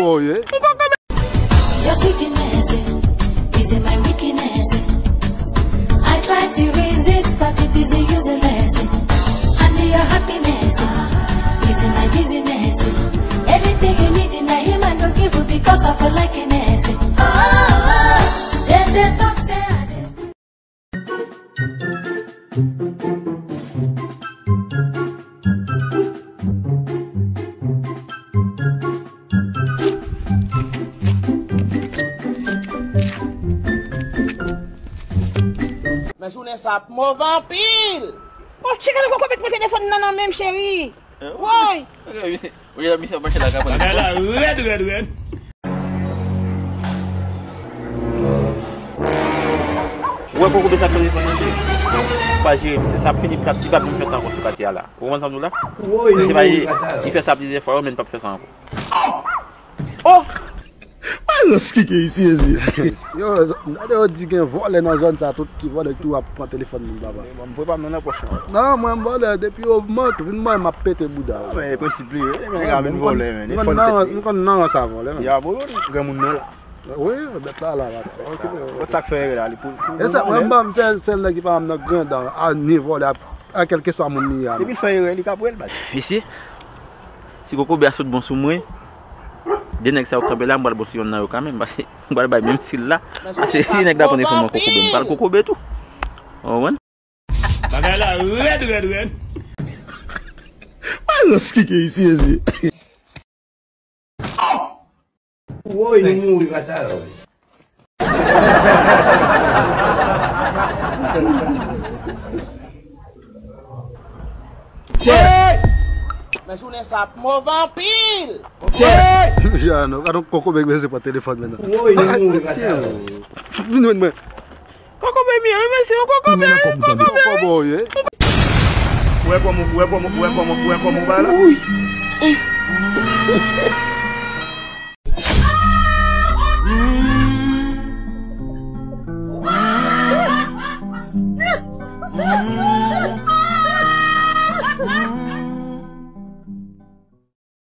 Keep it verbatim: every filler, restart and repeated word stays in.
Your sweetness is in my weakness. I try to resist, but it is useless. And your happiness is in my business. Anything you need in the him I go give you because of your likeness. Oh, oh, oh. Dem dey talk say I dey Men jounen sa ap move anpil. Oh, cheke nan koko met mwen telefòn nan nan menm cheri. Woy. Ou gen misye branche la ka pran. Bagay la rèd, rèd, rèd. Ou wè koko bes ap pran telefòn nan, li pa jere misye. Sa ap fini, li p ap, li p ap vin fè sa ankò sou katye a la. Ou konprann sa m di w la? Misye pa, li fè sa plizyè fwa, men li p ap fè sa ankò. Oh! Malans ki gen isi, mezi. Yo, gade yo di gen vòlè nan zòn sa, tout ti vòlè tou ap pran telefòn moun, papa. Bon, m pran pa m nan nan pòch mwen. Non, mwen m vòlè, depi yo mant, vin mwen m ap pete bouda. Men prensip li, men nèg la vin vòlè, men. M konn nan, m konn nan sa vòlè, men. Diabolo, granmoun nan la. Wi, bèt la la, papa. Okipe yo. Sa k fè erè la, li pou, pou. E sa, mwen m ban m sèl, sèl nèg ki pa m nan grandan, a ni vòlè, a, a kèlkeswa moun li ye a. Depi l fè erè, li ka pran l, bat. Mesye, si kokobe a sot bon sou mwen, de nèg sa yo kanpe la, m pral bon sou yonn nan yo kanmenm, paske m pral bay menm stil la. Paske si nèg la pran telefòn mwen kokobe, m pral kokobe tou. Ou konprann? Bagay la rèd, rèd, rèd. Malans ki gen isi, mezi. Woy, nou mouri, bata yo. Men jounen sa ap move anpil. Jan, nou, gade yon kokobe bezwen pran telefòn menm nan. Woy, nou mouri, bata yo. Vin jwenn mwen. Kokobe m ye, wi, mesye, kokobe, wi, kokobe. Kokobe w ye. Ou wè kòman, ou wè kòman, ou wè kòman, ou wè kòman w bay la? Wi.